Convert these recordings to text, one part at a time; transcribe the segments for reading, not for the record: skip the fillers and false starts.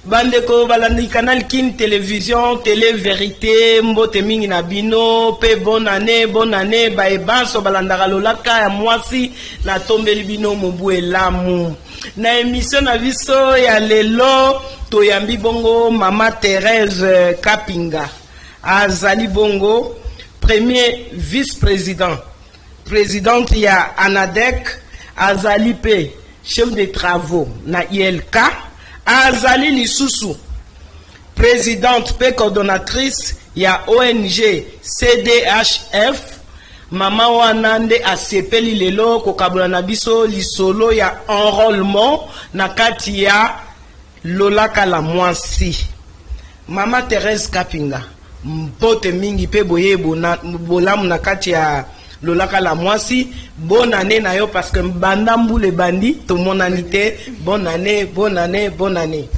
Bandeko balandi Canal Kin Television, Tele Verite, mbote mingi na bino pe bonne annee, bonne annee baye banso balandaka lolaka ya mwasi, natombeli bino mobu elamu. Na emission na biso ya lelo toyambi bongo mama Therèse Kapinga, azali bongo premier vice-president, presidente ya ANADEC, azali pe chef de travaux na ILK, azali lisusu presidente pe coordonnatrice ya ONG CDHF. Mama wana nde asepeli lelo kokabola na biso lisolo ya enrôlement na kati ya Lolaka la mwasi. Mama Therèse Kapinga, mbote mingi pe boye bolamu na kati ya Lolaka la mwasi. Bonne année na yo, parce que banda mbula ebandi tomonani te. Bonne année, bonne année, bonne année.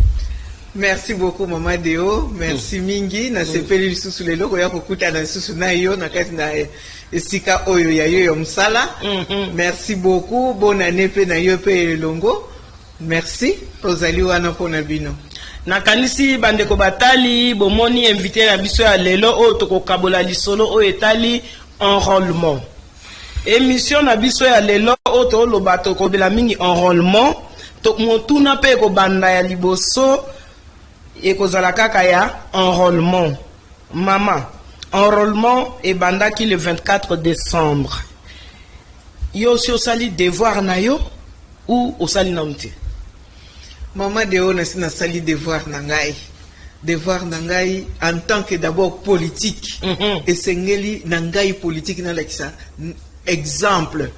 Merci beaucoup Mama Deo, merci mingi. Nasepeli lisusu lelo koya kokutana lisusu na yo na kati na esika oyo ya yo ya mosala. Merci beaucoup, bonne année pe na yo pe elongo. Merci, tozali wana mpona bino. Nakanisi bandeko batali bomoni invité na biso ya lelo oyo tokokabola lisolo oyo etali enrôlement. Émission na biso ya lelo oyo toloba tokobela mingi enrôlement. Motuna pe ekobanda ya liboso ekozala kaka ya enrôlement. Mama, enrôlement ebandaki le 24 décembre. Yo osi osali devoir na yo ou osali nanu te? Mama Deo, nasi nasali devoir na ngai. Devoir na ngai en tant que d'abord politique. Esengeli na ngai politique nalakisa exemple.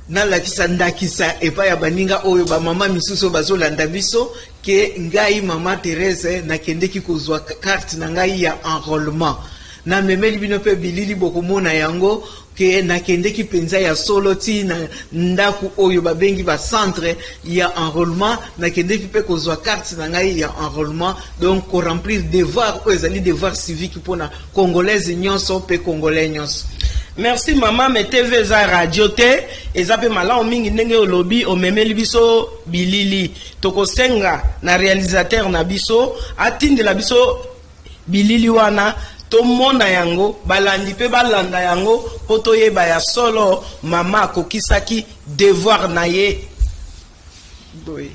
Nalakisa ndakisa epai ya baninga oyo ba mama misusu oyo bazolanda biso ke ngai mama Therèse nakendeki kozwa carte na ngai ya enrôlement. Namemeli bino pe bilili bokomona yango ke nakendeki penza ya solo ti na ndaku oyo babengi ba centre ya enrôlement, nakendeki pe kozwa carte na ngai ya enrôlement, donc ko remplir devoir oyo ezali devoir civique pona congolaise nyonso pe congolais nyonso. Merci mama, mais TV eza radio te, eza pe malamu mingi ndenge olobi omemeli biso bilili. Tokosenga na réalisateur na biso atindela biso bilili wana tomona yango, balandi pe balanda yango po toyeba ya solo mama akokisaki devoir na ye. Boye.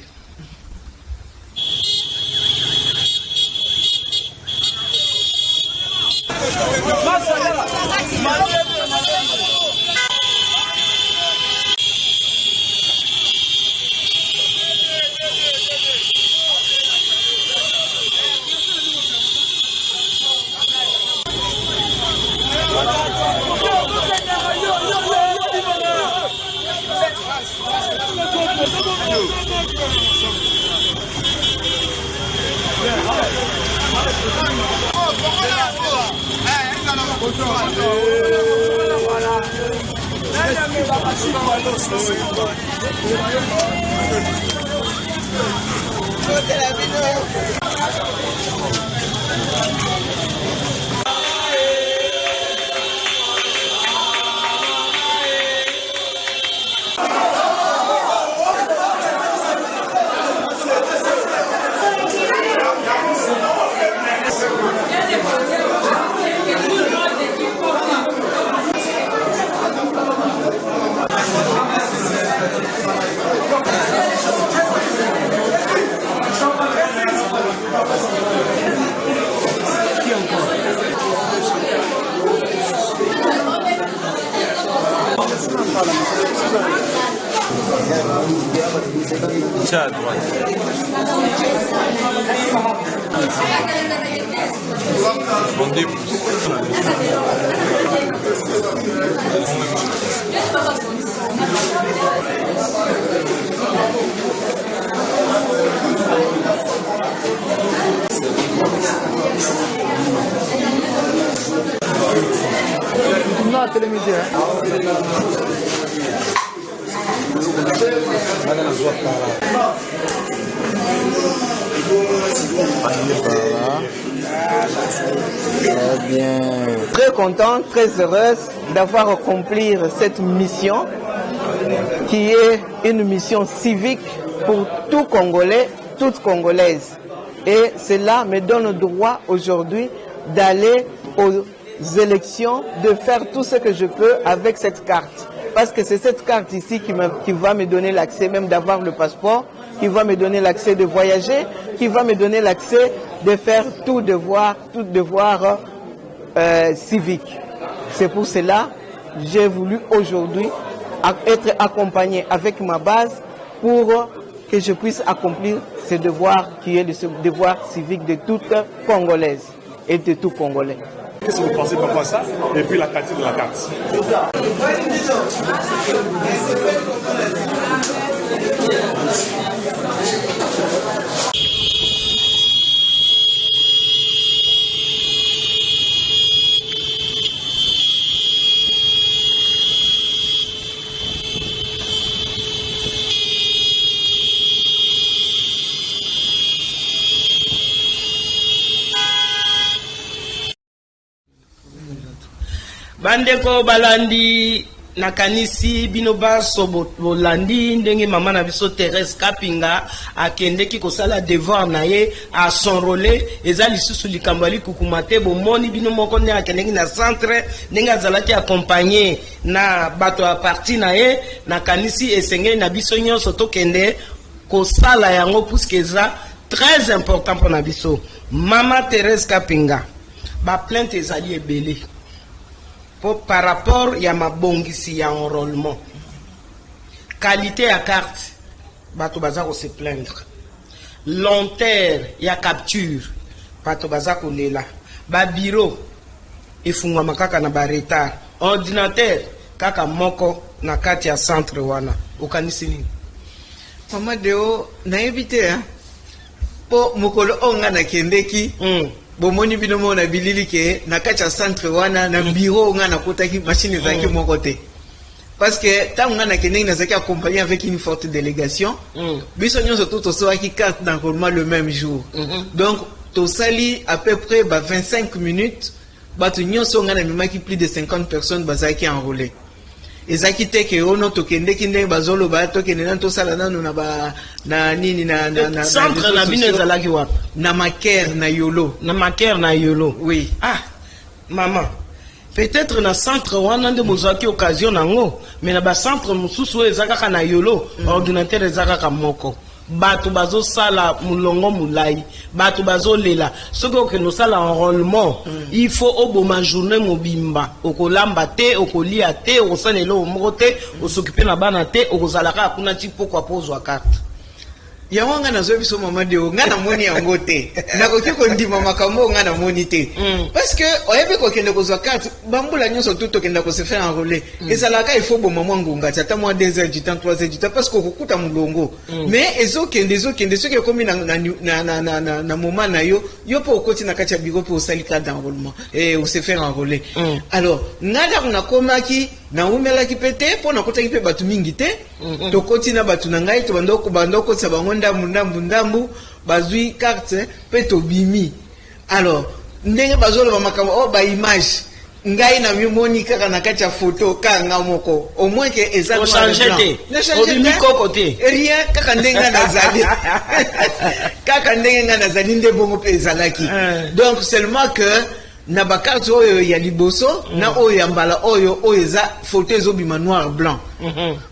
Très contente, très heureuse d'avoir accompli cette mission qui est une mission civique pour tout Congolais, toute Congolaise. Et cela me donne droit aujourd'hui d'aller aux élections, de faire tout ce que je peux avec cette carte. Parce que c'est cette carte ici qui va me donner l'accès même d'avoir le passeport, qui va me donner l'accès de voyager, qui va me donner l'accès de faire tout devoir civique. C'est pour cela que j'ai voulu aujourd'hui être accompagné avec ma base pour que je puisse accomplir ce devoir qui est le devoir civique de toute Congolaise et de tout Congolais. Qu'est-ce que vous pensez par rapport à ça? Et puis la qualité de la carte. Bandeko balandi, nakanisi bino baso bolandi ndenge mama na biso Thérèse Kapinga akendeki kosala devoir na ye, as'enrôler. Eza lisusu likambo ya likukuma te. Bomoni bino moko ndenge akendeki na centre, ndenge azalaki accompagné na bato ya parti na ye. Nakanisi esengeli na biso nyonso tokende kosala yango, puisque eza très important mpona biso. Mama Thérèse Kapinga, baplainte ezali ebele po par rapport ya mabongisi ya enrôlement, qualité ya carte, bato baza kose plaindre, lenteur ya capture, bato baza kolela, babureau efungwama kaka na baretard, ordinateur kaka moko na kati ya centre wana. Okanisi nini? Mama Deo, nayebi te, hein? Mpo mokolo oyo nga nakendeki, bomoni bino moko na bilili ke na kati ya centre wana, na bureau oyo nga nakotaki, machine ezalaki moko te, parce que ntango nga nakendeki, nazalaki accompagné avec une forte délégation. Biso nyonso to tosolaki carte d'enrôlement le même jour. Donc tosali à peu près ba 25 minutes, bato nyonso nga namemaki, plus de 50 personnes bazalaki enrôlé. Ezalaki te ke ono tokendeki ndenge bazoloba, tokende nanu tosala nanu na ba na nini na Centre na bino ezalaki wapi? Na Maker, na Yolo. Na Maker, na Yolo. Oui. Ah mama, peut-être na centre wana nde bozwaki occasion nango, mais na bacentre mosusu oyo eza kaka na Yolo, ordinateur eza kaka moko, bato bazosala molongo molai, bato bazolela. Soki okende osala enrôlement, il faut oboma journée mobimba, okolamba te, okolia te, okosala eloko moko te, osokipe na bana te, okozala kaka kuna ti pokwa mpo ozwa carte. Yango nga nazwa biso, mama Deo, nga namoni yango te. Nakoki kondima makambo oyo nga namoni te, parce que oyebi, kokende kozwa carte, bambula nyonso tu tokenda kose faire enrôler, ezalaka il faut boma mwa ngonga ti ata mwa 2 heures du temps, 3 heures du temps, parce que okokuta molongo. Mais ezokende, ezokende, soki ekomi na moment na yo, yo mpo okoti na kati ya bureau mpo osali carte d'enrôlement et ose faire enrôler. Alors nga ndako nakomaki, nawumelaki mpe te mpo nakotaki mpe bato mingi te. Tokoti na bato na ngai, tobanda okotisa bango ndambu ndambu ndambu, bazwi carte mpe tobimi. Alors ndenge bazoloba makambo oyo, baimage, ngai namimoni kaka na kati ya photo, kaka nga moko, au moins ke eza noir et Ochange blanc. te. Nachange Obimi te. koko te. Rien, kaka ndenge nga nazali, kaka ndenge nga nazali nde bongo mpe ezalaki. Donc seulement que na bakarte oyo ya liboso na oyo ya mbala oyo, oyo eza photo ezobima noir blanc,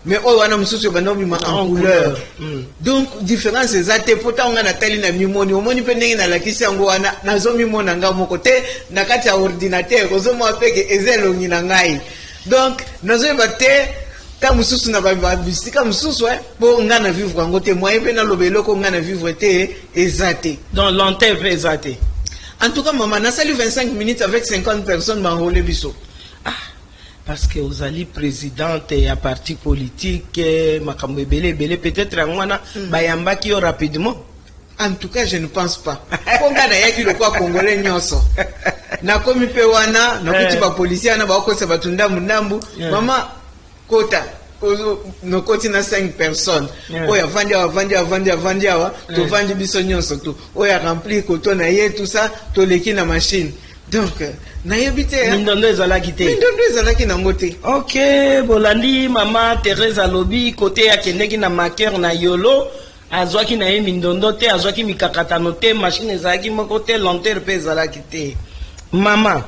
mais oyo wana mosusu ebanda obima en En couleur. couleur. Donc différence eza te, po ntango nga natali na mimoni, omoni mpe ndenge nalakisi yango wana, nazomimona nga moko te na kati ya ordinateur, ozomona mpe ke eza elongi na ngai. Donc nazoyeba te, ta mosusu na bisika mosusu, mpo nga na vivre yango te. Moyen mpe naloba eloko nga na vivre te eza te. Donc lenteur mpe eza te. En tout cas, mama, nasali 25 minutes avec 50 personnes baenrôler biso. Ah, parce que ozali présidente ya parti politique, makambo ebele ebele, peut-être yango wana bayambaki yo rapidement. En tout cas, je ne pense pas, mpo nga nayaki lokwa Congolais nyonso. Nakomi mpe wana, nakuti bapolisier wana bakokosa bato ndambu ndambu. Mama, kota. Nokoti na 5 personnes. Oyo avandi awa, avandi, avandi, avandi awa, tovandi biso nyonso tu, oyo aremplir koto na ye, tout ça, toleki na machine. Donc nayebi te, hein. Mindondo ezalaki te. Mindondo ezalaki nango te. Ok, bolandi mama Thérèse alobi kote akendeki na Maker na Yolo. Azwaki na ye mindondo te, azwaki mikakatano te, machine ezalaki moko te, lenteur mpe ezalaki te. Mama,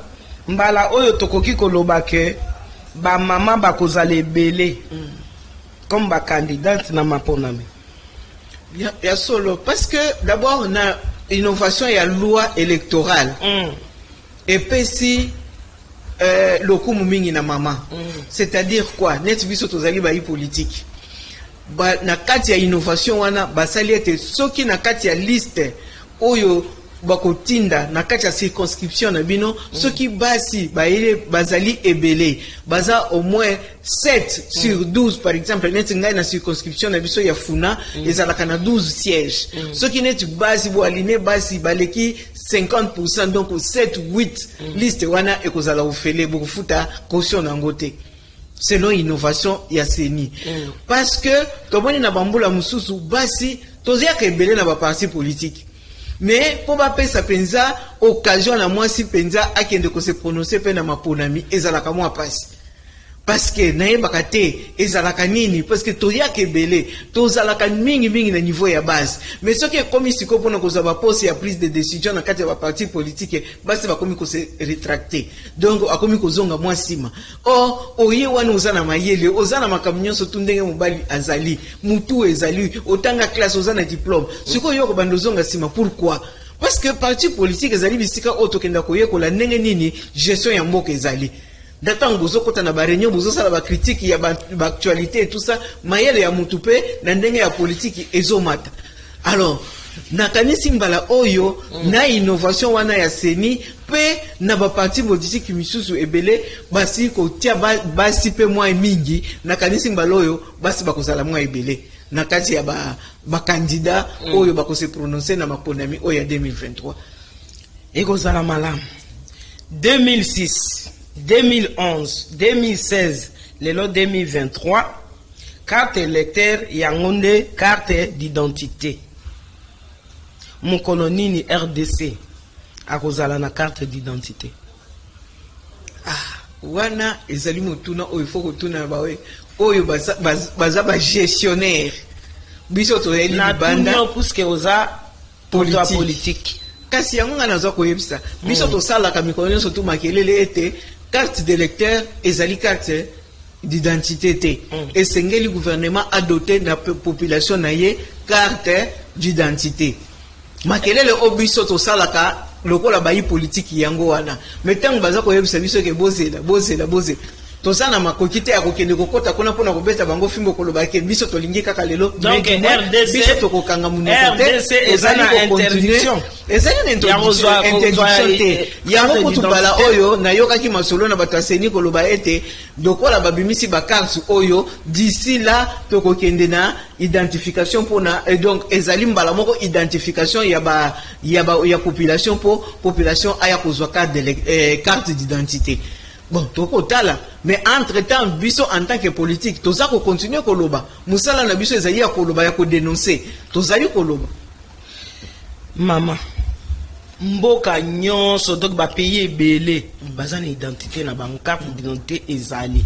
mbala oyo tokoki koloba ke bamama bakozala ebele comme bacandidate na maponami? Ya solo, parce que d'abord na innovation ya loi électorale epesi lokumu mingi na mama. C'est-à-dire quoi? Neti biso tozali bayi politique ba, na kati ya innovation wana basali ete soki na kati ya liste oyo bakotinda na kati ya circonscription na bino, soki basi bayele bazali ebele, baza au moins 7 sur 12, par exemple neti ngai na circonscription na biso ya Funa ezalaka na 12 sièges, soki neti basi boaline basi baleki 50, donc 7 8, liste wana ekozala ofele, bokofuta caution na yango te, selon innovation ya CENI. Parce que tomoni na bambula mosusu basi toziaka ebele na baparti politique, mais mpo bapesa mpenza occasion na mwasi mpenza akende kose prononcer mpe na maponami ezalaka mwa pasi, parce que nayebaka te ezalaka nini, parce que toyaka ebele, tozalaka mingimingi na niveau ya base, mais soki ekomi sikoyo mpona kozwa baposte ya prise de décision na kati ya baparti politique, basi bakomi kose rétracter, donc akomi kozonga mwa nsima. Or oye wana oza na mayele, oza na makambo nyonso tu ndenge mobali azali, mutu ezali otanga classe, oza na diplôme, sikoyo yo kobanda ozonga nsima, pourquoi? Parce que parti politique ezali bisika oyo tokenda koyekola ndenge nini gestion ya mboka ezali. Na ntango bozokɔta na baréunion, bozosala bacritique ya baactualité et tout ça, mayele ya mutu mpe na ndenge ya politike ezomata. Alors nakanisi mbala oyo na innovation wana ya CENI mpe na baparti politike misusu ebele basi kotia basi mpe mwa mingi, nakanisi mbala oyo basi bakozala mwa ebele na kati ya bacandidat oyo bakose prononcer na maponami oyo ya 2023. Ekozala malamu. 2006, 2011, 2016, lelo 2023, carte électeur yango nde carte d'identité. Mokolo nini RDC akozala na carte d'identité? Ah, wana ezali motuna oyo faut kotuna baoyo oyo baza bagestionnaire. Biso toyeli libanda. Puisque oza politique, politique. Kasi yango ngai nazwa koyebisa biso, tosalaka mikolo nyonso tu makelele ete carte d'électeur ezali carte d'identité te. Esengeli gouvernement adote na population na ye carte d'identité. Makelele oyo biso tosalaka lokola bayi politiki yango wana. Mais ntango baza koyebisa biso ke bozela, bozela, bozela, toza na makoki te ya kokende kokɔta kuna mpona kobeta bango fimbo, koloba ke biso tolingi kaka lelo. Biso tokokanga monoko te, tozali kocontinuer. Ezali na interdiction te. Yango kutu mbala oyo nayokaki masolo na bato ya CENI koloba ete lokola babimisi bacarte oyo, d'ici là tokokende na identification mpona, donc ezali mbala moko identification ya population, mpo population aya kozwa carte d'identité. Bon, tokotala, mais entre temps biso en tant que politique toza kocontinuer koloba. Mosala na biso ezali ya koloba, ya kodénoncer, tozali koloba. Mama, mboka nyonso, donc bapays ebele baza na identité na bango, carte d'identité ezali.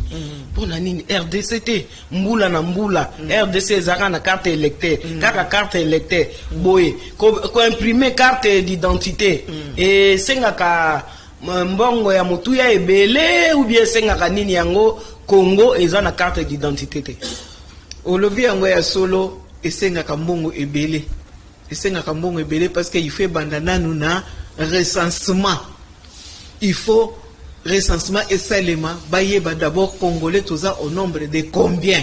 Mpo na nini RDC te? Mbula na mbula RDC ezalaka na carte électeur, kaka carte électeur boye. Koimprimer carte d'identité esengaka mbongo ya motuya ebele ou bien esengaka nini? Yango Congo eza na carte d'identité te. Olobi yango ya solo, esengaka mbongo ebele, esengaka mbongo ebele, parce que il faut ebanda nanu na recensement. Il faut recensement esalema, bayeba d'abord Congolais toza au nombre de combien.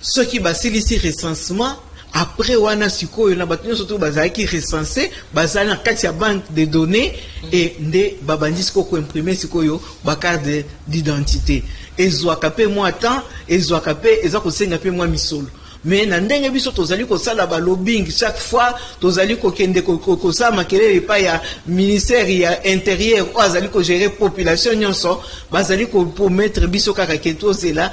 Soki basilisi recensement, après wana sikoyo na bato nyonso to bazalaki recensé, bazali na kati ya banque de données, e nde babandi sikoyo koimprimer sikoyo bacarte d'identité. Ezwaka mpe mwa temps, ezwaka mpe, eza kosenga mpe mwa misolo. Mais na ndenge biso tozali kosala balobbying chaque fois, tozali kokende kosala makelele epai ya ministère ya Intérieur oyo azali kogérer population nyonso, bazali kopromettre biso kaka ke tozela.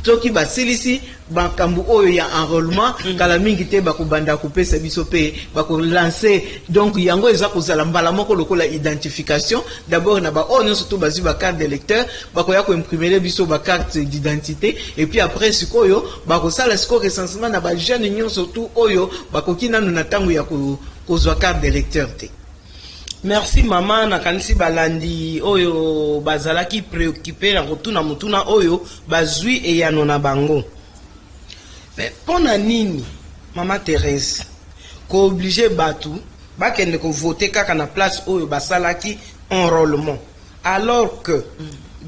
Soki basilisi makambo oyo ya enrôlement, kala mingi te bakobanda kopesa biso mpe bakolancer. Donc yango eza kozala mbala moko lokola identification d'abord na baoyo nyonso to bazwi bacarte d'électeur. Bakoya koimprimer biso bacarte d'identité et puis après sikoyo bakosala sikoyo recensement na bajeune nyonso tu oyo bakoki nanu na ntango ya kozwa carte d'électeur te. Merci mama. Nakanisi balandi oyo bazalaki préoccupé na kotuna motuna oyo bazwi eyano na bango. Mais mpo na nini, mama Thérèse, koobliger bato bakende kovote kaka na place oyo basalaki enrôlement, alors que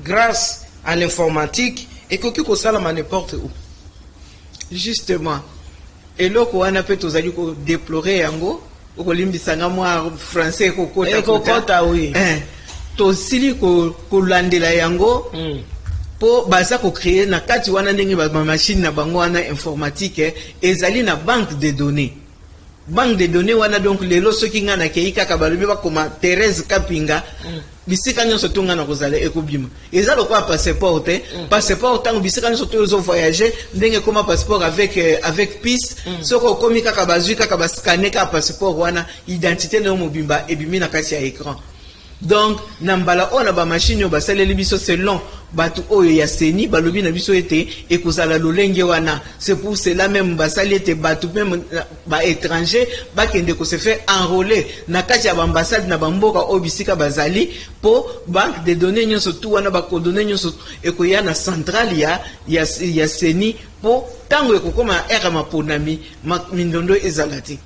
grâce à l'informatique ekoki kosalama n'importe où? Justement, eloko wana mpe tozali kodéplorer yango. Okolimbisanga, mwa français ekokota. Ekokota, oui. Tosili kolandela yango mpo baza kocréer na kati wana ndenge bamachine na bango wana informatique ezali na banque de données. Banque de données wana, donc lelo soki ngai nakei kaka, balobi bakoma Thérèse Kapinga, bisika nyonso to ngai na kozala ekobima. Eza lokola passeport te. Passeport, ntango bisika nyonso to ozovoyage, ndenge ekoma passeport avec puce, soki okomi kaka, bazwi kaka, bascanner kaka passeport wana, identité na yo mobimba ebimi na kati ya écran. Donc na mbala oyo na bamachine oyo basaleli biso, selon bato oyo ya CENI balobi na biso ete ekozala lolenge wana. C'est pour cela même basali ete bato même baétranger bakende kose faire enrôler na kati ya baambassade na bamboka oyo bisika bazali, mpo banque de données nyonso tu wana, bacoordonnées nyonso ekoya na centrale ya CENI, mpo ntango ekokóma heure ya maponami, mindondo ezala te.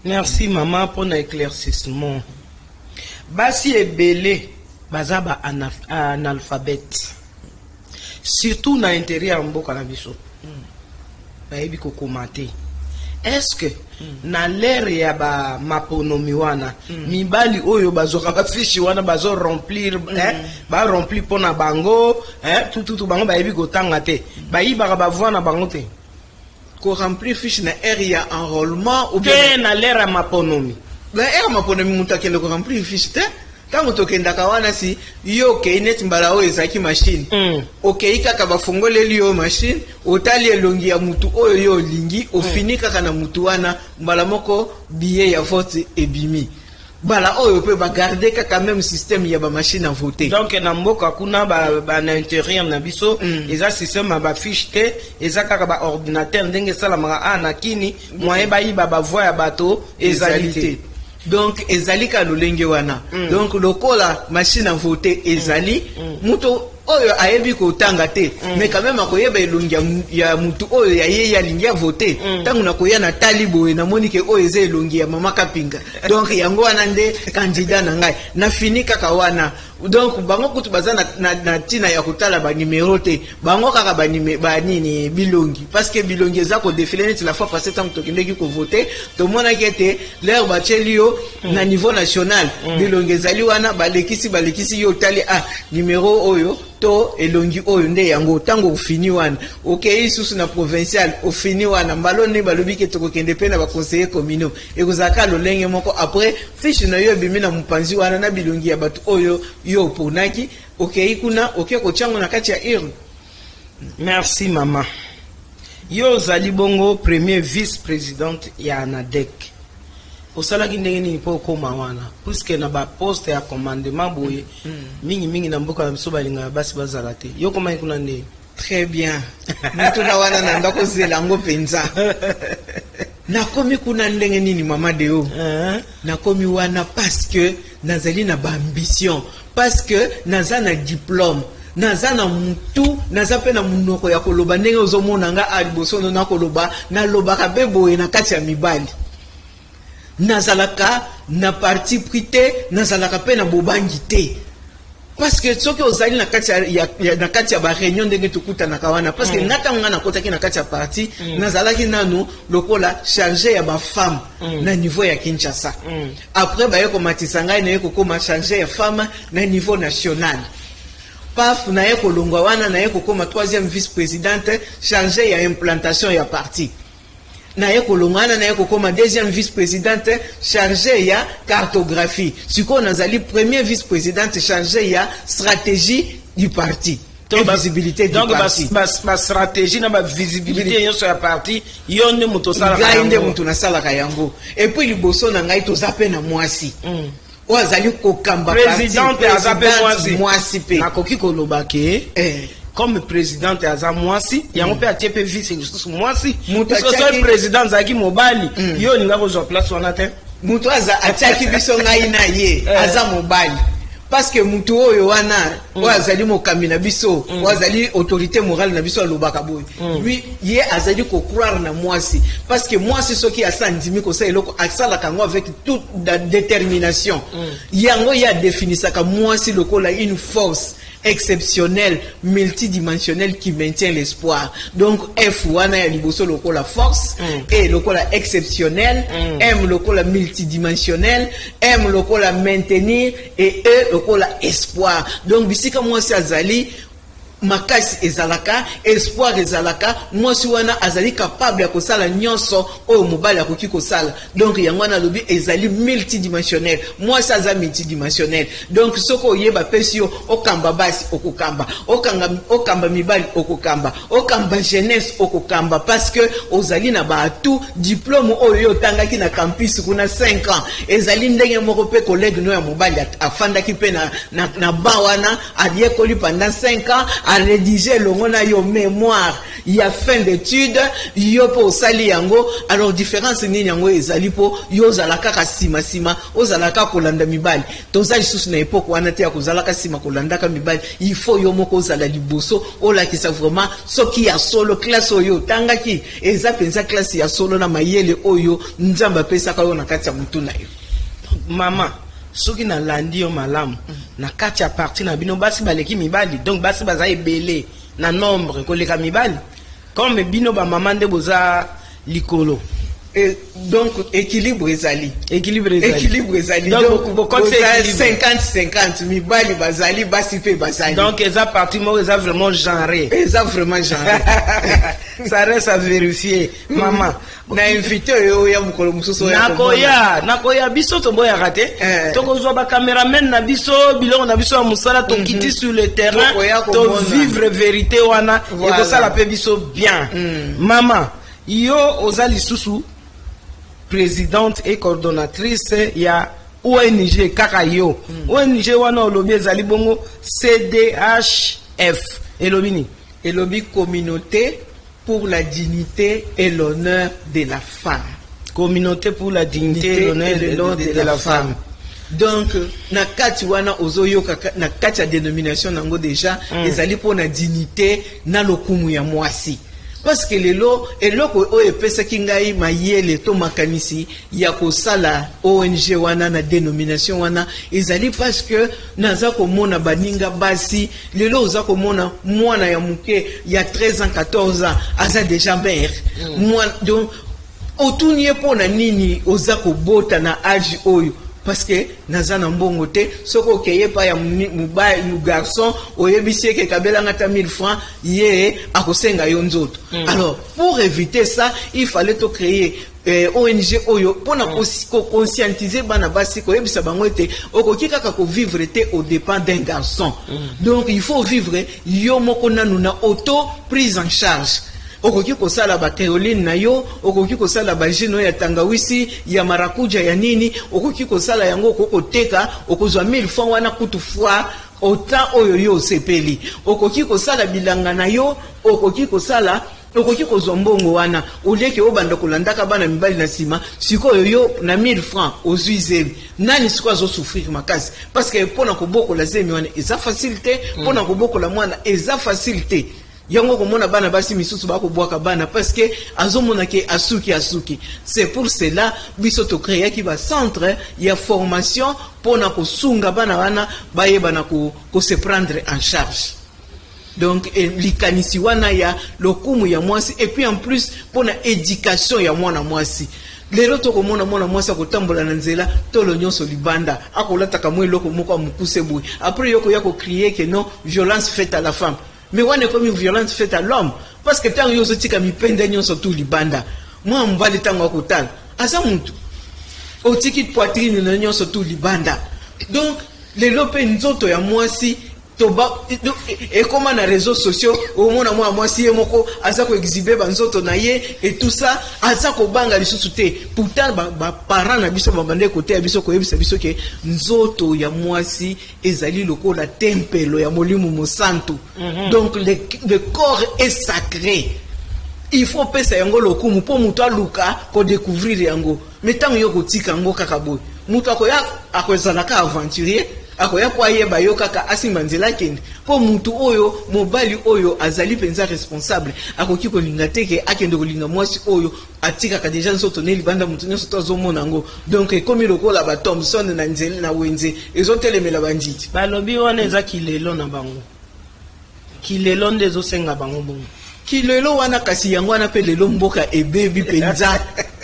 Merci mama mpona éclaircissement. Basi ebele baza ba analphabète, surtout na intérieur ya mboka na biso, bayebi kokoma te. Est-ce que na l'heure ya bamaponomi wana, mibali oyo bazwaka bafiche wana bazoremplir, eh, baremplir mpo na bango, eh, tututu bango bayebi kotanga te, bayibaka bavoi na bango te? Koremplir fiche na heure ya enrôlement ou te bien na l'heure ya maponomi? Na heure maponomi, moto akende koremplir fiche te. Ntango tokendaka wana, si yo okei neti mbala oyo ezalaki machine, okei kaka, bafongoleli yo machine, otali elongi ya mutu oyo yo olingi, ofini kaka na mutu wana, mbala moko billet ya vote ebimi. Mbala oyo mpe bagarder kaka même système ya bamachine à voter. Donc na mboka kuna na intérieur na biso, eza système ya bafiche te, eza kaka baordinateur ndenge esalamaka a na kini. Moyen bayiba bavoi ya bato ezali te. Donc ezali ka lolenge wana. Donc lokola machine à voter ezali, moto oyo ayebi kotanga te, mais quand même akoyeba elongi ya mutu oyo ya ye alingi avote. Ntango nakoya, natali boye, namoni ke oyo eza elongi ya mama Kapinga, donc yango wana nde candidat na ngai, nafini kaka wana. Donc bango kutu baza na ntina ya kotala banimero te, bango kaka banini, bilongi, parce que bilongi eza kodéfiler. Neti la fois passée, ntango tokendeki kovote, tomonaki ete l'heure batieli yo na niveau national, bilongi ezali wana, balekisi balekisi yo, otali, ah, nimero oyo to elongi oyo nde yango. Ntango ofini wana, okei lisusu na provincial, ofini wana, mbala nde balobi ke tokokende mpe na baconseiller communaux, ekozala lolenge moko. Après, fiche na yo ebimi na mopanzi wana na bilongi ya bato oyo yo oponaki. Okei kuna, oke kotiango na kati ya urne. Merci mama. Yo ozali bongo premier vice présidente ya ANADEC. Osalaki ndenge nini mpo okóma wana, puisque na baposte ya commandement boye, mingimingi na mboka na biso balingaka basi bazala te? Yo okomaki kuna ndenge? Très bien, motuna wana na ndako ozela yango mpenza. Nakomi kuna ndenge nini, mama Deo? Nakomi wana parce que nazali na baambition, parce que naza na diplôme, naza na mutu, naza mpe na monoko ya koloba. Ndenge ozomona nga a liboso no nakoloba, nalobaka mpe boye na kati ya mibali. Nazalaka na parti pris te, nazalaka mpe na bobangi te, parce que soki ozali na kati ya na kati ya baréunion ndenge tokutanaka wana, parce que nga, ntango nga nakotaki na kati ya parti, nazalaki nanu lokola chargé ya bafemme na niveau ya Kinshasa. Après baye komatisa ngai, naye kokóma chargé ya femme na niveau national. Paf, naye kolongwa wana, naye kokóma troisième vice présidente chargé ya implantation ya parti. Naye kolongwa wana, naye kokóma deuxième vice présidente chargé ya cartographie. Sikoyo nazali premier vice présidente chargé ya stratégie du parti. Et visibilité du Donc parti. Bastratégie na bavisibilité nyonso ya parti, yo nde moto osalaka Ngai nde yango. Moto nasalaka yango. Et puis liboso na ngai toza mpe na mwasi oyo azali kokamba parti. Présidente aza mpe Présidente mwasi. Mwasi mpe. Nakoki koloba ke comme présidente aza mwasi, yango mpe atie mpe vice lisusu mwasi. Moto Parce que soki président azalaki mobali, yo olinga kozwa place wana te. Moto aza atiaki biso ngai na ye aza mobali, parce que motu oyo wana oyo azali mokambi na biso, oyo azali autorité morale na biso, alobaka boye: lui, ye azali kocroire na mwasi, parce que mwasi soki asa ndimi kosala eloko, asalaka yango avec toute la détermination. Yango ye adefinisaka mwasi lokola une force exceptionnelle, multidimensionnelle, qui maintient l'espoir. Donc F wana ya liboso lokola force, E lokola exceptionnel, M lokola multidimensionnel, M lokola maintenir et E lokola espoir. Donc bisika mwasi azali, makasi ezalaka, espoir ezalaka. Mwasi wana azali capable ya kosala nyonso oyo mobali akoki kosala. Donc yango wana alobi ezali multidimensionnel, mwasi aza multidimensionnel. Donc soki oyeba pesi yo okamba basi, okokamba, okamba mibali, okokamba, okamba jeunesse, okokamba, parce que ozali na baatu diplôme oyo yo otangaki na campus kuna 5 ans. Ezali ndenge moko mpe collègue no ya mobali afandaki mpe na ba wana, ayekoli pendant 5 ans, arédige elongo na yo mémoire ya fin d'étude, yo mpe osali yango. Alors différence nini yango ezali mpo yo ozala kaka nsima-nsima, ozala kaka kolanda mibali? Toza lisusu na époque wana te ya kozalaka nsima kolandaka mibali. Il faut yo moko ozala liboso, olakisa vraiment soki ya solo classe oyo otangaki eza mpenza classe ya solo na mayele oyo Nzambe apesaka yo na kati ya motu na yo. Mama, soki nalandi yo malamu, na kati ya parti na bino basi baleki mibali, donc basi baza ebele na nombre koleka mibali, comme bino bamama nde boza likolo. Et donc équilibre ezali. Équilibre ezali. Équilibre ezali. Donc bokotisa boza équilibre. 50 50, mibali bazali, basi mpe bazali. Donc eza parti moko eza vraiment genré. Eza vraiment genré. Ça reste à vérifier, mama. Na invité oyo oya mokolo mosusu oya komona. Nakoya, nakoya. Biso toboyaka te. Tokozwa bacameraman na biso, biloko na biso ya mosala, tokiti sur le terrain. Tokoya komona. Tovivre vérité wana. Voilà. Ekosala mpe biso bien. Mama, yo oza lisusu présidente et coordonnatrice ya ONG kaka yo. ONG wana olobi ezali bongo CDHF, elobi nini? Elobi Communauté pour la dignité et l'honneur de la femme. Communauté pour la dignité et l'honneur de la femme. Donc na kati wana ozoyoka na kati ya dénomination nango déjà ezali mpo na dignité na lokumu ya mwasi, parce que lelo eloko oyo epesaki ngai mayele to makanisi ya kosala ONG wana na dénomination wana ezali parce que naza komona baninga basi lelo, oza komona mwana ya moke ya 13 ans, 14 ans, aza déjà mère. Mwana, donc otuni ye mpo na nini oza kobota na age oyo? Parce que naza na mbongo te. Soki okeye epai ya mobali, garçon, oyebisi eke kabelanga ata 1000 francs, ye akosenga yo nzoto. Alors pour éviter ça, il fallait to créer ONG oyo mpona koconscientiser bana basi, koyebisa bango ete okoki kaka kovivre te au dépend d'un garçon. Donc il faut vivre yo moko nanu na auto prise en charge. Okoki kosala bacréoline na yo, okoki kosala bajus oyo ya tangawisi, ya marakuja, ya nini, okoki kosala yango, okoki koteka, okozwa 1000 francs wana kutu fois autant oyo yo osepeli. Okoki kosala bilanga na yo, okoki kosala, okoki kozwa mbongo wana olieke obanda kolandaka bana mibali na nsima. Sikoyo yo na 1000 francs ozwi zemi, nani sikoyo azosouffrir makasi? Parce que mpo na kobokola zemi wana eza facile te, mpo na kobokola mwana eza facile te. Yango komona bana basi misusu bakobwaka bana parce que azomona ke asuki, asuki. C'est pour cela biso tocréaki bacentre ya formation mpona kosunga bana wana bayeba na kose prendre en charge. Donc likanisi wana ya lokumu ya mwasi, et puis en plus mpona éducation ya mwana mwasi. Lelo tokomona mwana mwasi akotambola na nzela, tolo nyonso libanda, akolataka mwa eloko moko ya mokuse boye. Après yo koya kocrier ke non, violence faite à la femme, mais wana ekomi violence faite à l'homme, parce que ntango yo ozotika mipende nyonso tu libanda, mwana mobali ntango akotala aza mutu, otiki poitrine na nyonso tu libanda. Donc lelo mpe nzoto ya mwasi Toba ekóma na réseaux sociaux, omona mwana mwasi ye moko aza koexhiber banzoto na ye et tout ça, aza kobanga lisusu te. Pourtant baparent na biso babande koteya biso, koyebisa biso ke nzoto ya mwasi ezali lokola tempelo ya Molimo Mosantu. Donc le corps est sacré, il faut pesa yango lokumu mpo moto aluka kodécouvrir yango. Mais ntango yo kotika yango kaka boye, moto akoya, akozalaka aventurier, akoya mpo ayeba yo kaka, asimba nzela, akende. Mpo mutu oyo, mobali oyo azali mpenza responsable, akoki kolinga te ke akende kolinga mwasi oyo atikaka déjà nzoto ne libanda, motu nyonso to azomona yango. Donc ekomi lokola bathomson na nzela na wenze, ezotelemela bandidi. Balobi wana eza kilelo na bango, kilelo nde ezosenga bango bongo. Kilelo wana, kasi yango wana mpe lelo mboka ebebi mpenza,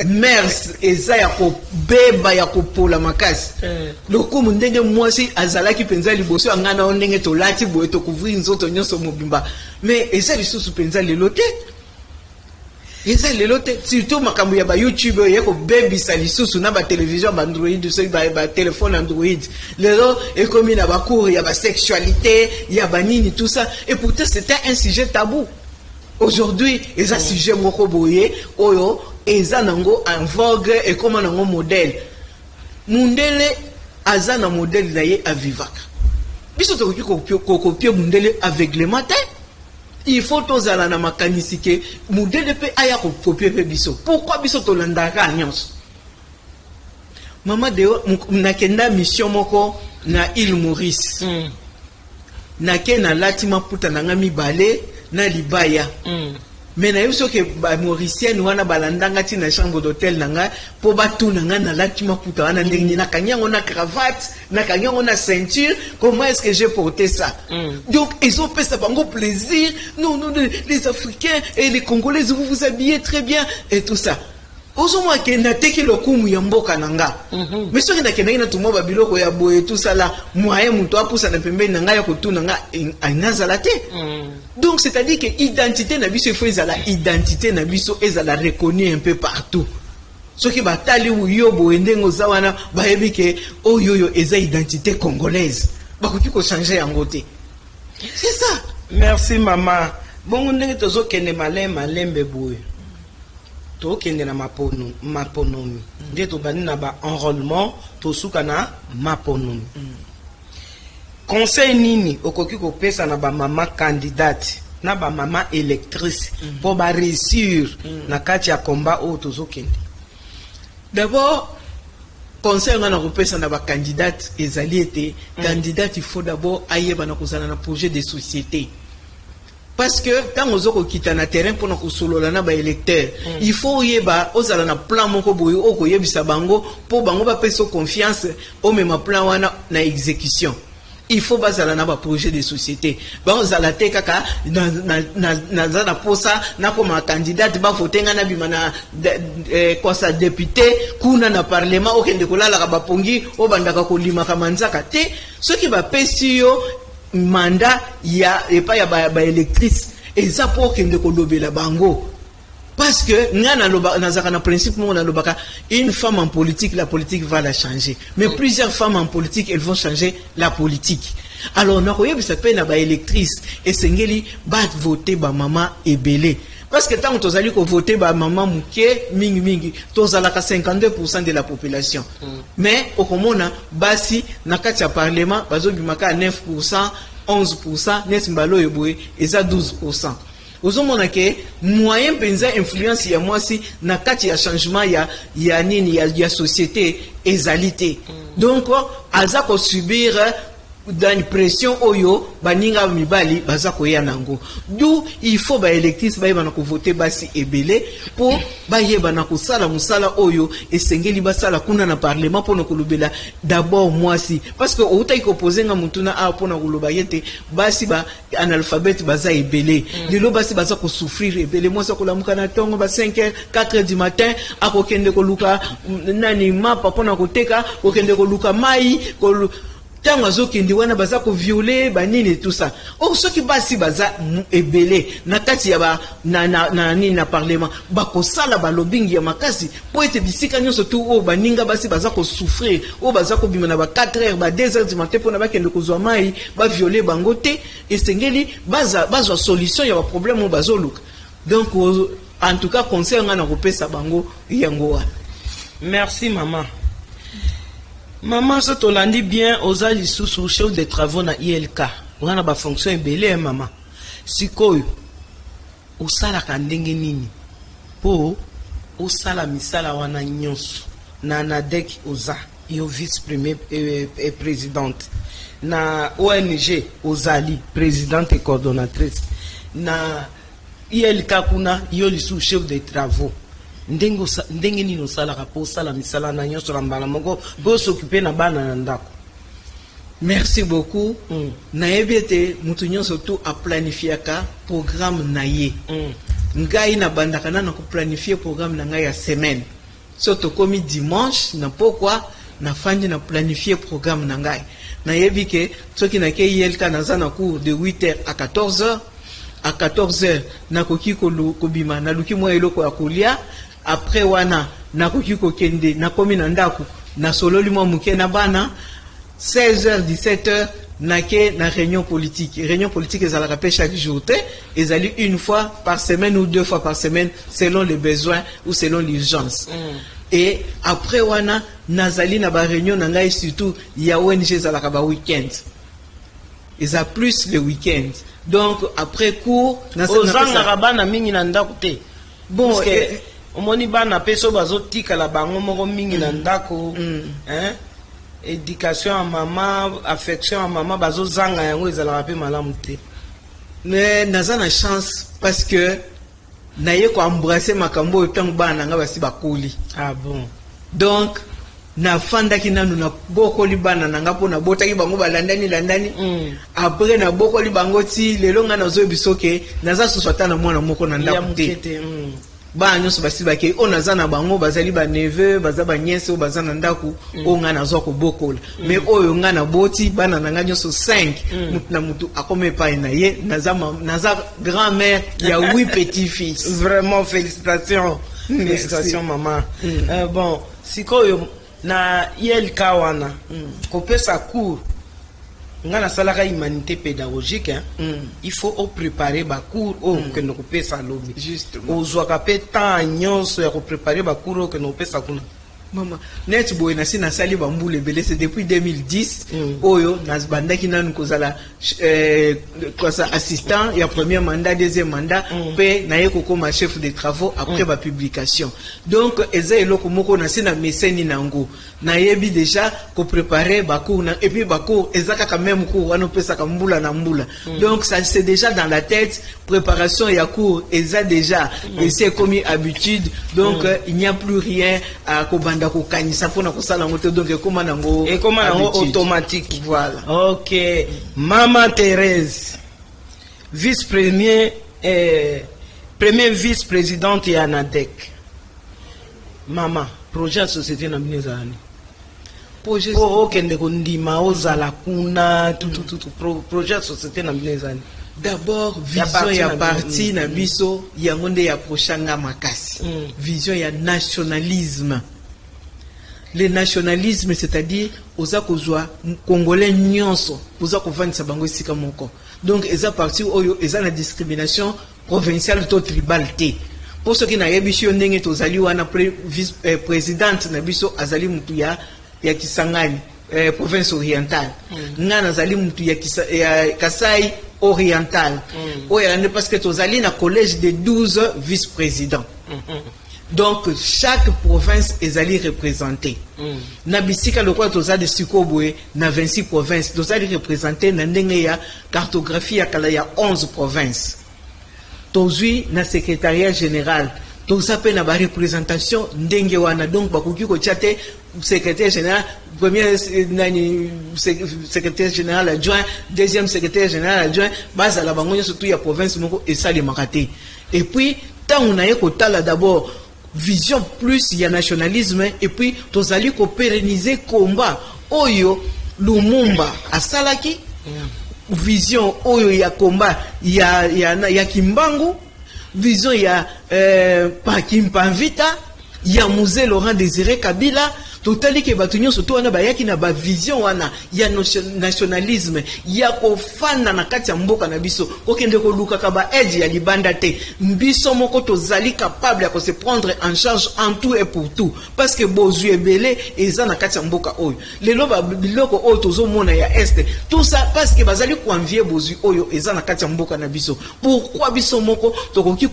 mœurs eza ya kobeba, ya kopola makasi. Lokumu ndenge mwasi azalaki mpenza liboso ya ngai na yo, ndenge tolati boye, tocouvrir nzoto nyonso mobimba, mais eza lisusu mpenza lelo te, eza lelo te. Surtout makambo ya baYouTube oyo kobebisa lisusu na batelevizio ya baAndroid, soki batelefone Android, lelo ekomi na bacours ya basexualité, ya banini, tout ça. Et pourtant c'était un sujet tabou. Aujourd'hui eza sujet moko boye oyo eza nango en vogue, ekóma nango modèle. Mundele aza na modèle na ye avivaka. Biso tokoki kocopier mundele aveuglement te. Il faut tozala na makanisi ke mundele mpe aya kocopier mpe biso. Pourquoi biso tolandaka nyonso? Mama Deo, nakenda mission moko na île Maurice. Nake nalati maputa na nga mibale na libaya. Mais nayebi soki bamauricienne wana balandanga ntina chambre d'hôtel na ngai mpo batuna ngai nalati maputa wana ndenge nini, nakangi yango na cravate, nakangi yango na ceinture, comment est-ce que j'ai porté ça. Donc ezopesa bango plaisir: Non, non, les Africains et les Congolaises, vous vous habillez très bien et tout ça. Ozomona ke nateki lokumu ya mboka na nga. Mais soki nakendaki na tumwa babiloko ya boye tosala moyen moto apusana pembeni na ngai ya kotuna nga nazala te. Donc c'est-à-dire que identité na biso, il faut ezala, identité na biso ezala reconnue un peu partout. Soki batali yo boye, ndenge oza wana, bayebi ke oyo oyo eza identité congolaise, bakoki kochanger yango te. C'est ça. Merci mama. Bongo ndenge tozokende malembe malembe boye, tokende na mapono, maponomi nde tobandi na baenrôlement, tosuka na maponomi. Conseil nini okoki kopesa na bamama candidate, na bamama électrice, mpo baréussir na kati ya combat oyo tozokende? D'abord, conseil nga na kopesa na bacandidate ezali ete candidate, il faut d'abord ayeba na kozala na projet de société, parce que ntango oza kokita na terrain mpona kosolola na baélecteur, il faut oyeba, ozala na plan moko boye oyo koyebisa bango mpo bango bapesa confiance, omema plan wana na exécution. Il faut bazala na baprojet de société. Bazala te kaka naza na posa nakoma candidate, bavote ngai, nabima na kosa député kuna na parlement, okende kolalaka bapongi, obandaka kolimaka manzaka te. Soki bapesi yo mandat ya epai ya baélectrice, ba eza mpo okende kolobela bango. Parce que nga nazalaka na principe moko, nalobaka: une femme en politique, la politique va la changer, mais plusieurs femmes en politique, elles vont changer la politique. Alors nakoyebisa mpe na baélectrice, esengeli bavote bamama ebele, parce que ntango tozali kovote bamama moke mingimingi, tozalaka 52 de la population, mais okomona basi na kati ya parlement bazobimaka 9, 11, neti mbala oyo boye eza 12. Ozomona ke moyen mpenza influence ya mwasi na kati ya changement ya nini ya société ezali te. Donc aza kosubir dans pression oyo baninga mibali baza koya nango. D'où il faut baélectrice bayeba na kovote basi ebele mpo bayeba na kosala mosala oyo esengeli basala kuna na parlement mpona kolobela d'abord mwasi. Parce que outaki kopose nga motuna awa mpona koloba ye te, basi ba analphabète baza ebele. Lelo basi baza kosouffrir ebele. Mwasi akolamuka na ntongo ba 5 heures, 4 heures du matin, akokende koluka nani, mapa mpona koteka, kokende koluka mai. Ntango azokende wana, baza kovioler banini, tout ça. Or soki basi baza ebele na kati ya ba, na, na, na, nini, na parlement, bakosala balobbying ya makasi mpo ete bisika nyonso tu oyo baninga basi baza kosouffrir, oyo baza kobima na ba 4 heures, ba 2 heures du matin mpona bakende kozwa mai, bavioler bango te. Esengeli bazwa solution ya baproblème oyo bazoluka. Donc en tout cas, conseil nga na kopesa bango yango wana. Merci, mama. Mama, so tolandi bien, oza lisusu chef de travaux na ILK. Oza na bafonction ebele ya mama. Sikoyo osalaka ndenge nini mpo osala misala wana nyonso? Na ANADEC oza yo vice premier présidente, na ONG ozali présidente et coordonnatrice, na ILK kuna yo lisusu chef de travaux. Ndenge nini osalaka mpo osala misala na nyonso na mbala moko mpo os'occuper na bana na ndako? Merci beaucoup. Nayebi ete moto nyonso tu aplanifiaka programme na ye. Ngai nabandaka nano koplanifier programme na ngai ya semaine. So tokomi dimanche na pokwa, nafandi na planifier programme na ngai. Nayebi ke soki nakei ILK, naza na cours de 8 heures à 14 heures. À 14 heures nakoki kobima, naluki mwa eloko ya kolia. Après wana nakoki kokende, nakomi na ndako, nasololi mwa moke na bana. 16 heures, 17 heures nake na réunion politique. Réunion politique ezalaka mpe chaque jour te, ezali une fois par semaine ou deux fois par semaine, selon les besoins ou selon l'urgence. Et après wana nazali na baréunion na ngai, surtout ya ONG, ezalaka baweekend, eza plus le week-end. Donc après cours Ozangaka bana mingi na ndako te? Bon. Parce que omoni, bana mpe so bazotikala bango moko mingi na ndako, hein? Éducation ya mama, affection ya mama bazozanga yango, ezalaka mpe malamu te. Mais naza na chance parce que naye koembrasser makambo oyo ntango bana na ngai basi bakoli. Ah bon. Donc nafandaki nanu, nabokoli bana na nga, mpo nabotaki bango balandani landani. Après nabokoli bango ti lelo, ngai nazoyebi soke naza susu ata na mwana moko na ya ndako moke te. Te. Bana nyonso basi bakei. Oyo naza na bango bazali baneveux, baza banièces oyo baza na ndako, oyo ngai nazwa kobokola. Mais oyo ngai naboti, bana na ngai nyonso 5, mutu na mutu akoma epai na ye. Naza grand mère ya 8 petits fils. Vraiment, félicitations. Merci. Félicitations, mama. Bon, sikoyo na ILK wana, kopesa cours, nga nasalaka humanité pédagogique, hein? Il faut opréparer bacours oyo okende kopesa lobi. Justement. Ozwaka mpe temps nyonso ya kopréparer bacours oyo okende kopesa kuna? Mama, neti boye nasi nasali bambula ebele, c'est depuis 2010 oyo nabandaki nanu kozala assistant ya premier mandat, deuxième mandat, mpe naye kokóma chef de travaux après bapublication. Donc eza eloko moko nasi na meseni nango, nayebi déjà kopréparer bacours na, et puis bacours eza kaka même cours wana opesaka mbula na mbula. Donc ça, c'est déjà dans la tête. Préparation ya cours eza déjà esi ekomi habitude. Donc il n'y a plus rien à kobanda kokanisa mpona kosala yango te. Donc ekóma nango Ekóma nango habitude. automatique. Voilà. Ok, mama Thérèse, vice premier premier vice présidente ya ANADEC. Mama, projet ya société na bino ezala nini? Projet? Po okende kondima ozala kuna tutututu, projet ya société na bino ezali? D'abord Ya vision parti ya na bino. parti na biso, yango nde ya prochanga makasi. Vision ya nationalisme. Le nationalisme, c'est-à-dire oza kozwa Congolais nyonso, oza kovandisa bango esika moko. Donc eza parti oyo eza na discrimination provinciale to tribale te. Mpo soki nayebisi yo ndenge tozali wana, vice présidente na biso azali mutu ya Kisangani, province orientale. Nga nazali mutu ya Kasai oriental. Oyo alandi, parce que tozali na collège de 12 vice-présidents. Donc chaque province ezali représentée na bisika. Lokola toza de sikoyo boye na 26 provinces, tozali représenté na ndenge ya cartographie ya kala ya 11 provinces. Tozwi na secrétariat général, toza mpe na bareprésentation ndenge wana. Donc bakoki kotia te secrétaire général premier, nani, secrétaire général adjoint, deuxième secrétaire général adjoint, bazala bango nyonso tu ya province moko, esalemaka te. Et puis ntango naye kotala d'abord vision plus ya nationalisme, et puis tozali kopérenniser combat oyo. Lumumba asalaki, vision oyo ya combat ya Kimbangu, vision ya Kimpa Vita, ya Mzee Laurent Désiré Kabila. Totali ke bato nyonso to wana bayaki na bavision wana ya nationalisme, ya kofanda na kati ya mboka na biso, kokende kolukaka baaide ya libanda te. Biso moko tozali capable ya kose prendre en charge en tout et pour tout, parce que bozwi ebele eza na kati ya mboka oyo. Lelo biloko oyo tozomona ya Est, tout ça parce que bazali koenvier bozwi oyo eza na kati ya mboka na biso. Pourquoi biso moko tokoki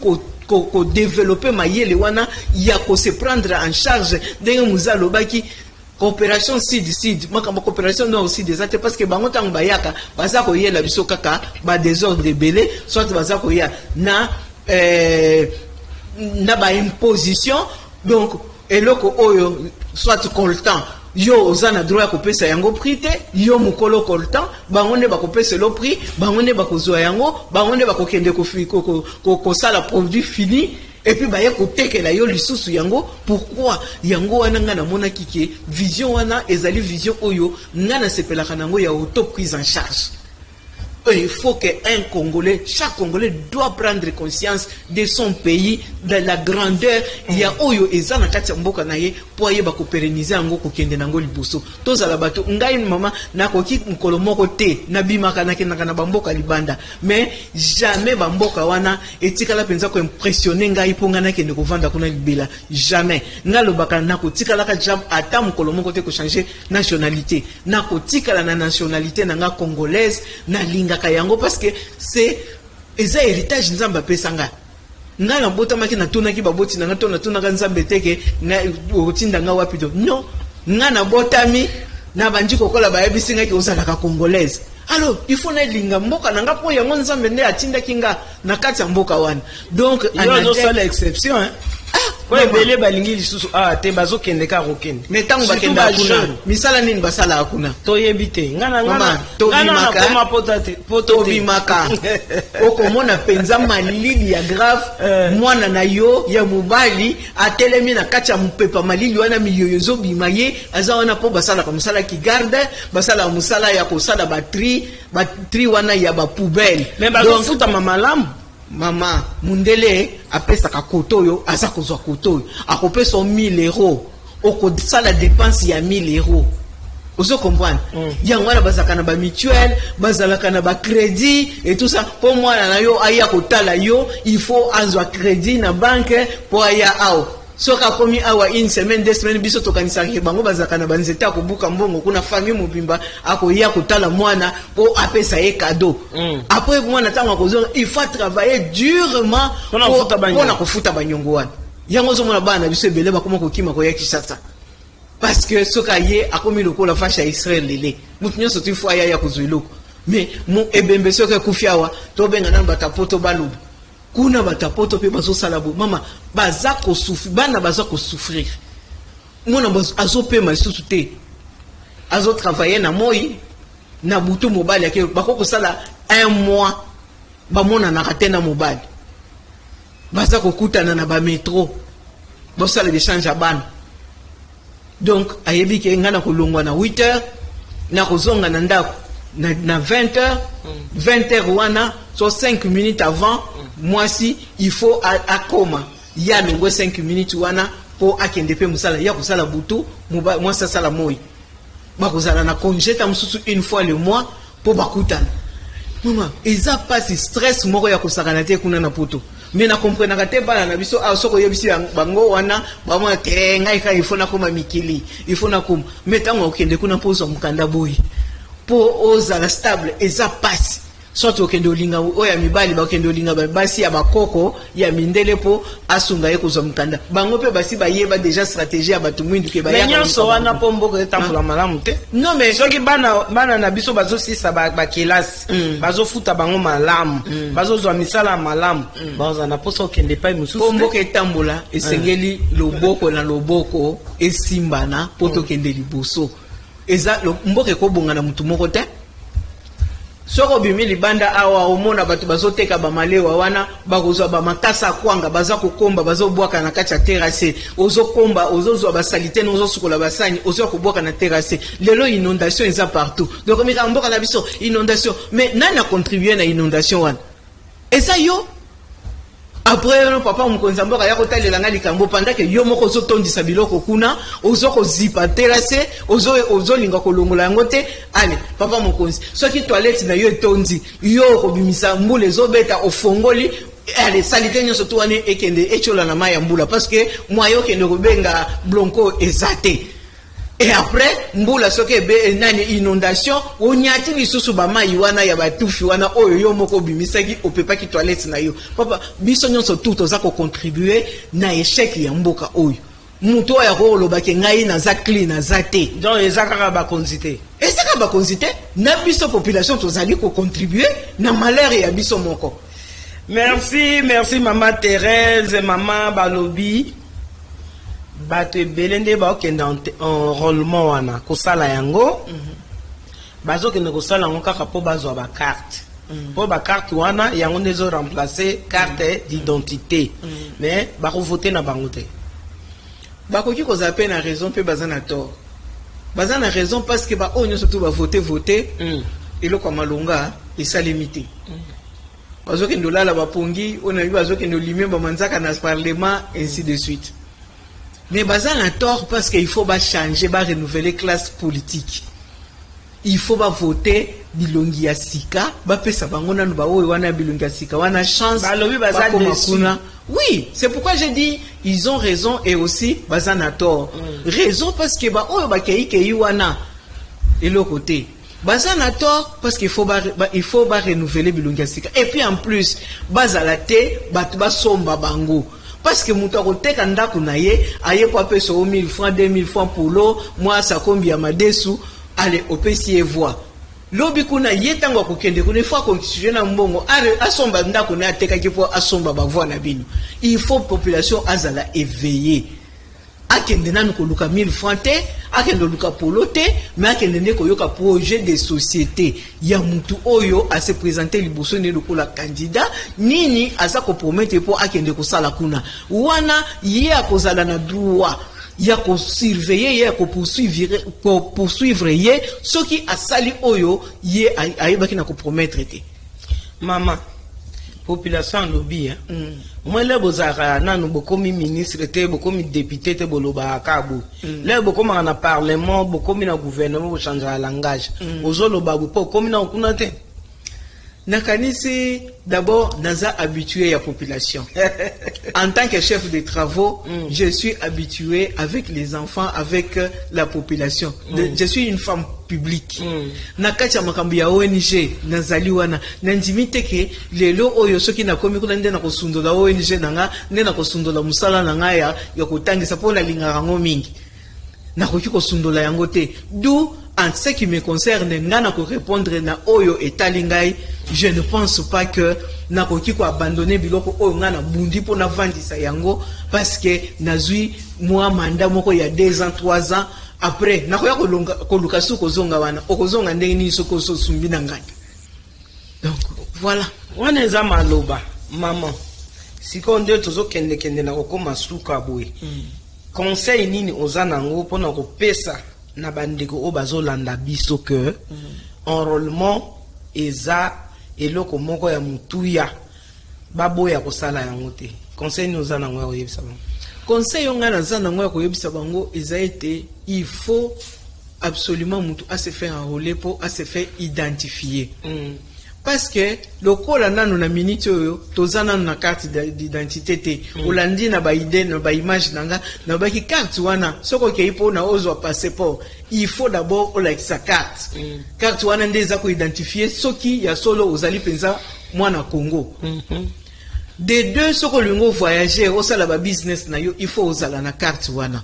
kodévelopper mayele wana ya kose prendre en charge, ndenge Mzee alobaki, coopération sud sud makambo coopération nord sud eza te, parce que bango ntango bayaka, baza koyela biso kaka badésordre ebele, soit baza koya na baimposition. Donc eloko oyo, soit coltan, yo oza na droit ya kopesa yango prix te, yo mokolo coltan. Bango nde bakopesela prix, bango nde bakozwa yango, bango nde bakokende kosala produit fini et puis baye kotekela yo lisusu yango. Pourquoi? Yango wana ngai namonaki ke vision wana ezali vision oyo ngai nasepelaka nango, ya auto prise en charge. Et il faut qu'un Congolais, chaque Congolais doit prendre conscience de son pays, de la grandeur ya oyo eza na kati ya mboka na ye, mpo ayeba kopérenniser yango, kokende nango liboso. Tozala bato. Ngai mama, nakoki mokolo moko te. Nabimaka, nakendaka na bamboka libanda, mais jamais bamboka wana etikala mpenza koimpressionner ngai mpo ngai nakende kovanda kuna libela. Jamais. Ngai alobaka, nakotikalaka jam ata mokolo moko te kochanger nationalité. Nakotikala na nationalité na nga congolaise. Nalingaka yango parce que c'est eza héritage Nzambe apesa ngai. Ngai nabotamaki, natunaki baboti na ngai to natunaka Nzambe te ke otinda ngai wapi to non. Ngai nabotami, nabandi kokola, bayebisi ngai ke ozalaka congolaise. Alors il faut nalinga mboka na nga, mpo yango Nzambe nde atindaki nga na kati ya mboka wana. Donc yo ozosala exception, hein? Po ebele balingi lisusu awa te, bazokende kaka kokende. Mais ntango bakendaka kuna, misala nini basalaka kuna? Toyebi te. Nga nakoma poto. Tobimaka, okomona mpenza malili ya grave. Mwana na yo ya mobali atelemi na kati ya mopepa malili wana, miyoyo ezobima, ye aza wana mpo basalaka mosala kigarde, basalaka mosala ya kosala batri, batri wana ya bapoubelle. Mais bazofutama malamu. Mama, mundele apesaka kote oyo aza kozwa, kote oyo akopesa 1000 euro, okosala dépense ya 1000 euro, ozo comprendre? Yango wana bazalaka na bamutuelle, bazalaka na bacrédit et tout ça. Mpo mwana na yo aya kotala yo, il faut azwa crédit na banque mpo aya awa. Soki akomi awa une semaine, 2 semaines, biso tokanisaka bango bazalaka na banzete ya kobuka mbongo kuna. Famille mobimba akoya kotala mwana mpo apesa ye cadeau. Après mwana ntango akozonga, il faut travailler durement mpona kofuta banyongo wana. Yango ozomona bana na biso ebele bakoma kokima koya Kinshasa, parce que soki aye, akomi lokola vache ya Israel. Lele motu nyonso ti fo aya ya kozwa eloko. Mais ebembe soki ekufi awa, tobenga nanu bato ya poto baloba. Kuna bato ya poto mpe bazosala bo. Mama, baza kosouffrir, bana baza kosouffrir. Mwana azopema lisusu te, azotravailler na moi, na butu mobali ake. Bako kosala un mois bamonanaka te na mobali, baza kokutana na bamétro, bosala échange ya bana. Donc ayebi ke ngai na kolongwa na 8 heures, nakozonga na ndako na 20 heures. 20 heures wana, so 5 minutes avant, mwasi il faut akoma. Ye alongwe 5 minutes wana mpo akende mpe mosala ya kosala butu, mwasi asala moi. Bakozala na congé ta mosusu une fois le mois mpo bakutana. Mama, eza mpasi, stress moko ya kosakana te kuna na poto. Mais nakomprenaka te bana na biso awa. Soki oyebisi bango wana, bamona te: ngai kaka il faut nakóma mikili, il faut nakóma. Mais ntango okende kuna mpo ozwa mokanda boye, mpo ozala stable, eza mpasi. Soit okende olinga oyo ya mibali, bakende olinga basi ya bakoko ya mindele mpo asunga ye kozwa mokanda. Bango mpe basi bayeba déjà stratégie ya bato mwindu ke bayaka nyonso wana mpo mboka etambola malamu te. Non, mais soki bana na biso bazosisa bakelasi, bazofuta bango malamu, bazozwa misala ya malamu, bazala na mposa okende epai mosusu. Mpo mboka etambola, esengeli loboko na loboko esimbana mpo tokende liboso. Eza mboka ekobonga na motu moko te. Soki obimi libanda awa, omona bato bazoteka bamalewa wana, bakozwa bamakasa ya kwanga, baza kokomba, bazobwaka na kati ya terrasse. Ozokomba, ozozwa basalite na ozosukola basani, ozwa kobwaka na terrasse. Lelo inondation eza partout. Donc mikaka mboka na biso inondation, mais nani acontribue na inondation wana? Eza yo. Après yo, papa mokonzi ya mboka, ya kotalela nga likambo pendant que yo moko ozotondisa biloko kuna, ozo kozipa terrasse, ozolinga kolongola yango te. Ale papa mokonzi, soki toilette na yo etondi, yo okobimisa, mbula ezobeta, ofongoli, ale saleté nyonso to wana ekende etiola na mai ya mbula, parce que moyen okende kobenga blanco eza te. Et après mbula soki ebe nani, inondation, onyati lisusu bamai wana ya batufi wana oyo yo moko obimisaki, opepaki toilette na yo. Papa, biso nyonso tu toza kocontribue na échec ya mboka oyo. Moto oyo akolobaki ngai naza clean, naza te. Donc eza kaka bakonzi te? Eza kaka bakonzi te, na biso population tozali kocontribue na malheur ya biso moko. Merci, merci mama Thérèse. Mama, balobi bato ebele nde baokende enrôlement wana kosala yango. Bazokende kosala yango kaka mpo bazwa bacarte, mpo bacarte wana yango nde ezoremplace carte d'identité, mais bakovote na bango te. Bakoki kozala mpe na raison, mpe baza na tort. Baza na raison parce que baoyo nyonso tu bavote vote, eloko ya malonga esalemi te. Bazokende olala bapongi oyo nayebi, bazokende olime bamanzaka na parlement, ainsi de suite. Mais baza na tort parce que il faut bachanger, barenouveler classe politique. Il faut bavote bilongi ya sika, bapesa bango nanu baoyo wana ya bilongi ya sika wana chance. Balobi baza bakoma déçus. Kuna. Oui, c'est pourquoi j'ai dit ils ont raison et aussi baza na tort. Raison parce que baoyo bakeikei wana eloko te. Baza na tort parce qu'il faut il faut ba renouveler bilongi ya sika. Et puis en plus bazala te bato basomba bango, parce que moto akoteka ndako na ye, aye po apesa o 1000 francs, 2000 francs, polo mwa sakombi ya madesu, ale opesi ye voix. Lobi kuna ye ntango akokende kuna, il faut aconstitue na mbongo asomba ndako na ye atekaki mpo asomba bavoix na bino. Il faut population azala éveillé, akende nanu koluka 1000 francs te, akende koluka polo te, mais akende nde koyoka projet de société ya mutu oyo ase présente liboso nde lokola candidat, nini aza kopromettre mpo akende kosala kuna wana. Ye akozala na droit ya kosurveille ye, ya kopoursuivre ye soki asali oyo ye ayebaki na kopromettre te. Mama, population alobi mwa le bozalaka nanu bokomi ministre te, bokomi député te, bolobaka kaka boye. Le bokomaka na parlement, bokomi na gouvernement, bochangeaka langage. Ozoloba boye mpo okomi na okuna te? Nakanisi d'abord naza habitué ya population. En tant que chef de travaux, je suis habitué avec les enfants, avec la population. Je suis une femme publique. Na kati ya makambo ya ONG nazali wana, nandimi te ke lelo oyo soki nakomi kuna nde nakosundola ONG na nga, nde nakosundola mosala na nga ya kotangisa, mpo nalingaka yango mingi. Nakoki kosundola yango te. D'où en ce qui me concerne, nga na korépondre na oyo etali ngai, je ne pense pas que nakoki koabandonne biloko oyo ngai nabundi mpo navandisa yango, parce que nazwi mwa mandat moko ya 2 ans, 3 ans, après nakoya koluka su kozonga wana. Okozonga ndenge nini soki ososumbi na ngai? Donc voilà. Wana eza maloba mama. Sikoyo nde tozokendekende na kokóma suka boye. Conseil nini oza nango mpona kopesa na bandeko oyo bazolanda biso ke enrôlement eza eloko moko ya motuya, baboya kosala yango te? Conseil nini oza nango ya koyebisa bango? Conseil oyo ngai naza nango ya koyebisa bango eza ete il faut absolument mutu ase faire enrôler mpo ase faire identifier. Parce que lokola nanu na minute oyo toza nanu na carte d'identité te. Olandi na baide na baimage na nga, nalobaki carte wana, soki okei mpona ozwa passeport, il faut d'abord olakisa carte. Carte wana nde eza koidentifie soki ya solo ozali mpenza mwana Congo. De deux, soki olingi ovoyage, osala babusiness na yo, il faut ozala na carte wana.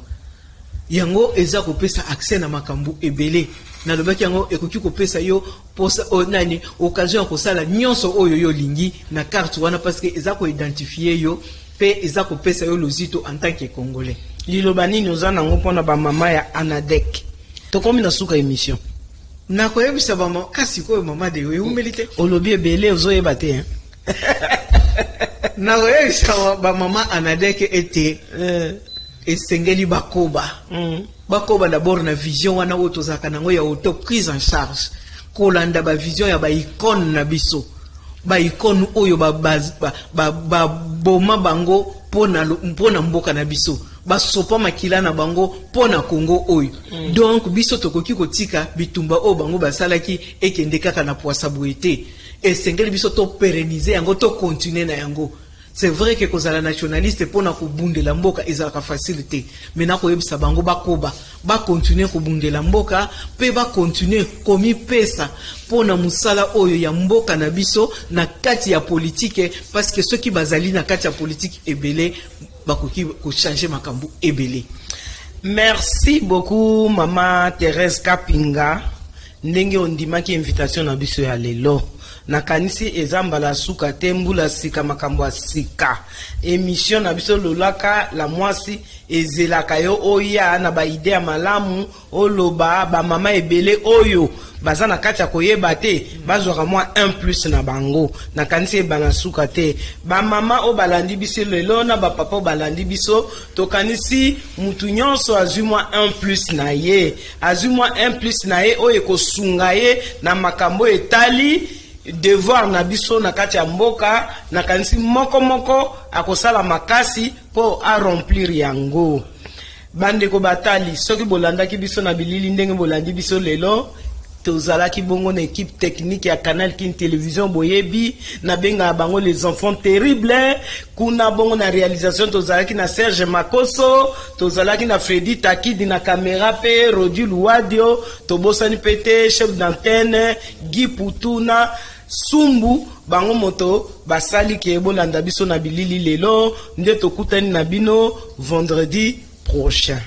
Yango eza kopesa accès na makambo ebele. Nalobaki yango ekoki kopesa yo posa, nani, occasion ya kosala nyonso oyo yo olingi na carte wana, parce que eza koidentifie yo mpe eza kopesa yo lozito en tant que Congolais. Liloba nini oza nango mpona bamama ya ANADEC? Tokomi na suka émission. Nakoyebisa bama kasi koyo, mama Deo, ewumeli te. Olobi ebele, ozoyeba te, hein? Nakoyebisa bamama ANADEC ete esengeli bakoba, bakoba d'abord na vision wana oyo tozalaka nango ya auto prise en charge, kolanda bavision ya baicône na biso, baicône oyo baboma bango mpo na mboka na biso, basopa makila na bango mpo na Kongo oyo. Donc biso tokoki kotika bitumba oyo bango basalaki ekende kaka na pwasa boye te. Esengeli biso topérenniser yango, tocontinuer na yango. C'est vrai que kozala nationaliste mpona kobundela mboka ezalaka facile te, mais nakoyebisa bango bakoba, bacontinuer kobundela mboka mpe bacontinuer komipesa mpona mosala oyo ya mboka na biso na kati ya politike, parce que soki bazali na kati ya politike ebele, bakoki kochanger makambo ebele. Merci beaucoup, mama Thérèse Kapinga, ndenge ondimaki invitation na biso ya lelo. Nakanisi eza mbala suka te. Mbula sika, makambo ya sika. Émission na biso Lolaka la Mwasi ezelaka yo oya na baidées ya malamu, oloba bamama ebele oyo baza na kati ya koyeba te, bazwaka mwa 1 plus na bango. Nakanisi ebana suka te. Bamama oyo balandi biso lelo na bapapa oyo balandi biso, tokanisi mutu nyonso azwi mwa 1 plus na ye, azwi mwa 1 plus na ye oyo ekosunga ye na makambo oyo etali devoir na biso na kati ya mboka. Nakanisi moko moko akosala makasi mpo aremplir yango. Bandeko batali, soki bolandaki biso na bilili ndenge bolandi biso lelo, tozalaki bongo na équipe technique ya Canal Kin Télévision. Boyebi, nabengaka bango les enfants terribles. Kuna bongo na réalisation, tozalaki na Serge Makoso, tozalaki na Fredi Takidi na caméra, mpe Rodi Luwadio. Tobosani mpe te chef d'antenne Guy Putuna Sumbu. Bango moto basali ke bolanda biso na bilili lelo. Nde tokutani na bino vendredi prochain.